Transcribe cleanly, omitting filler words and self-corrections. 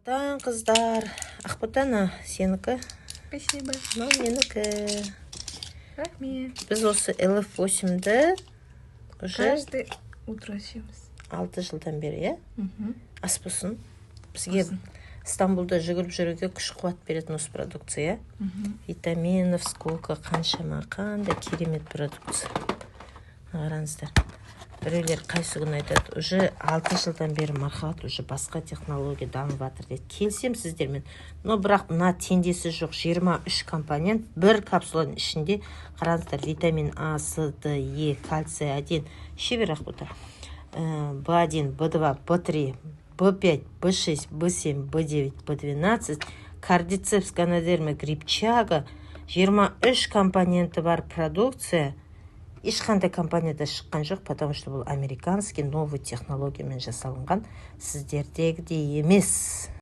Таң, қыздар! Ақбота, сенікі. Спасибо. Мынау менікі. Рахмет. Біз осы LF 8-ді уже Каждый утро ішеміз. 6 жылдан бері, иә? Мгм. Ас болсын бізге. Стамбулда жүгіріп жүруге күш қуат беретін осы продукция, иә? Мгм. Витаминов сколько, қаншама, қандай керемет продукция! Қараңыздар, біреулер қайсы күні айтады: «Уже 6 жылдан бері мархабат, уже басқа технология дамып жатыр», — дейді. Келісемін сіздермен, но бірақ мына теңдесі жоқ, 23 компонент бір капсуланың ішінде. Қараңыздар: витамин А, С, Д, Е, кальций 1, іше бер, Ақбота, В1, В2, В3, В5, В6, В7, В9, В12, кордицепс, ганодерма, гриб чага. 23 компоненті бар продукция ешқандай компанияда шыққан жоқ, потому что бұл американский новый технологиямен жасалынған, сіздердегідей емес.